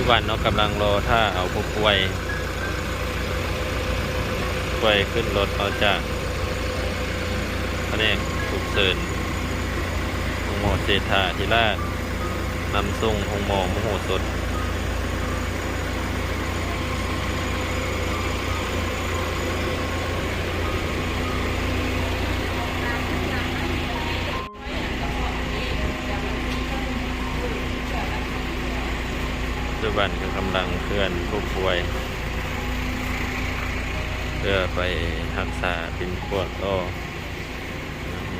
ບ້ານເນາະ ກຳລັງລໍຖ້າເອົາຜູ້ປ່ວຍ ປ່ວຍຂຶ້ນລົດເນາະ ຈາກພະແນກສຸກເສີນໂຮງໝໍເສດຖາທິລາດ ນຳສົ່ງໂຮງໝໍມະໂຫສົດ. ປັດຈຸບັນກໍກຳລັງເຄື່ອນຜູ້ປ່ວຍ ເພື່ອໄປຮັກສາປິ່ນປົວຕໍ່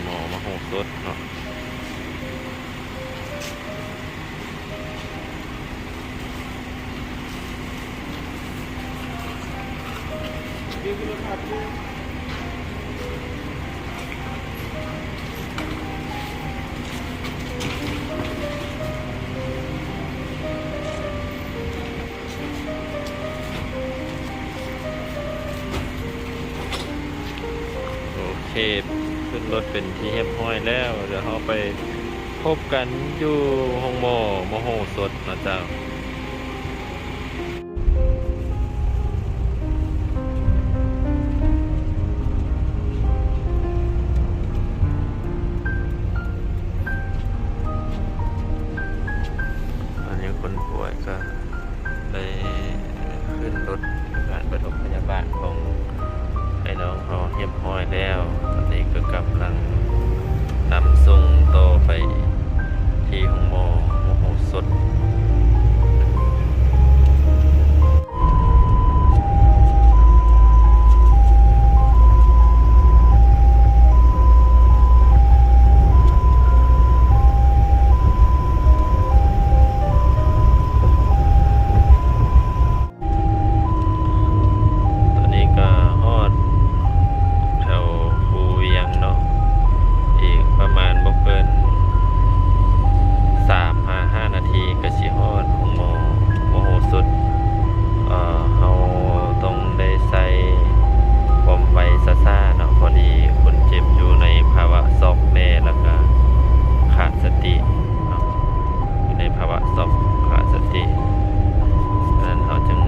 ໂຮງໝໍມະໂຫສົດເນາະ. ໂອເຄ ຂຶ້ນລົດເປັນທີ່ຮຽບຮ້ອຍແລ້ວ ດຽວເຮົາໄປ ພົບກັນຢູ່ໂຮງໝໍມະໂຫສົດເນາະເຈົ້າ. ຕອນນີ້ຄົນປ່ວຍກໍໄດ້ຂຶ້ນລົດການປະຖົມພະຍາບານຂອງອ້າຍນ້ອງເຮົາຮຽບຮ້ອຍແລ້ວ. ຕອນນີ້ກໍກຳລັງນຳສົ່ງຕໍ່ໄປທີ່ໂຮງໝໍມະໂຫສົດ. ຕອນນີ້ກໍຮອດແຖວພູວຽງເນາະ ອີກປະມານບໍ່ເກີນສາມຫາຫ້ານາທີກໍຊິຮອດໂຮງໝໍມະໂຫສົດ. ເອີ ເຮົາຕ້ອງໄດ້ໃຊ້ຄວາມໄວຊ້າໆເນາະ ພໍດີຄົນເຈັບຢູ່ໃນພາວະຊັອກແນ່ ແລ້ວກໍຂາດສະຕິເນາະ. ຢູ່ໃນພາວະຊັອກ ຂາດສະຕິ, ສະນັ້ນເຮົາຈຶ່ງ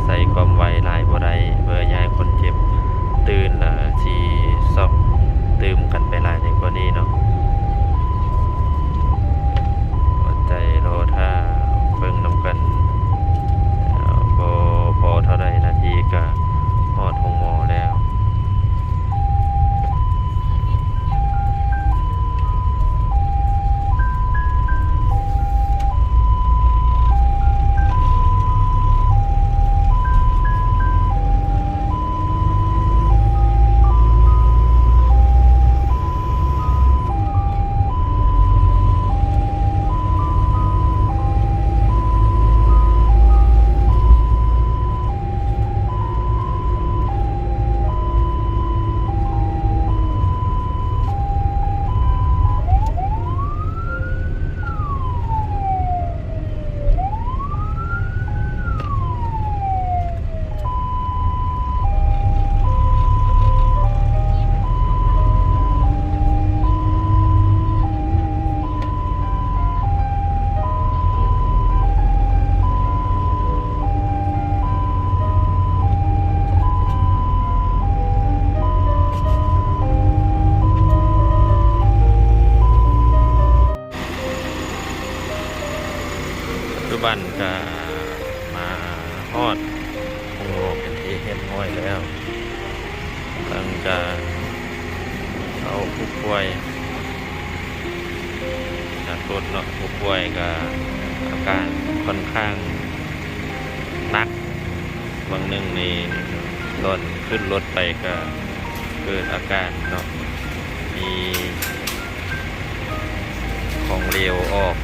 ໃຊ້ຄວາມໄວຫຼາຍບໍ່ໄດ້ ເພື່ອຢ່າໃຫ້ຄົນເຈັບຕື່ນ ແລ້ວຊິຊັອກຕື່ມກັນໄປຫຼາຍໄດ້ກວ່ານີ້ເນາະ. ອດໃຈລໍຖ້າເບິ່ງນຳກັນ ບໍ່ພໍເທົ່າໃດນາທີກະຮອດໂຮງໝໍແລ້ວ. ປັດຈຸບັນກະມາຮອດໂຮງໝໍເປັນທີ່ຮຽບຮ້ອຍແລ້ວ. ຫຼັງຈາກເອົາຜູ້ປ່ວຍຈາກລົດເນາະ, ຜູ້ປ່ວຍກະອາການຂ້ອນຂ້າງໜັກ. ຫວ່າງໜຶ່ງນີ້ຕອນຂຶ້ນລົດໄປກະເກີດອາການເນາະ ມີຂອງເຫຼວອອກ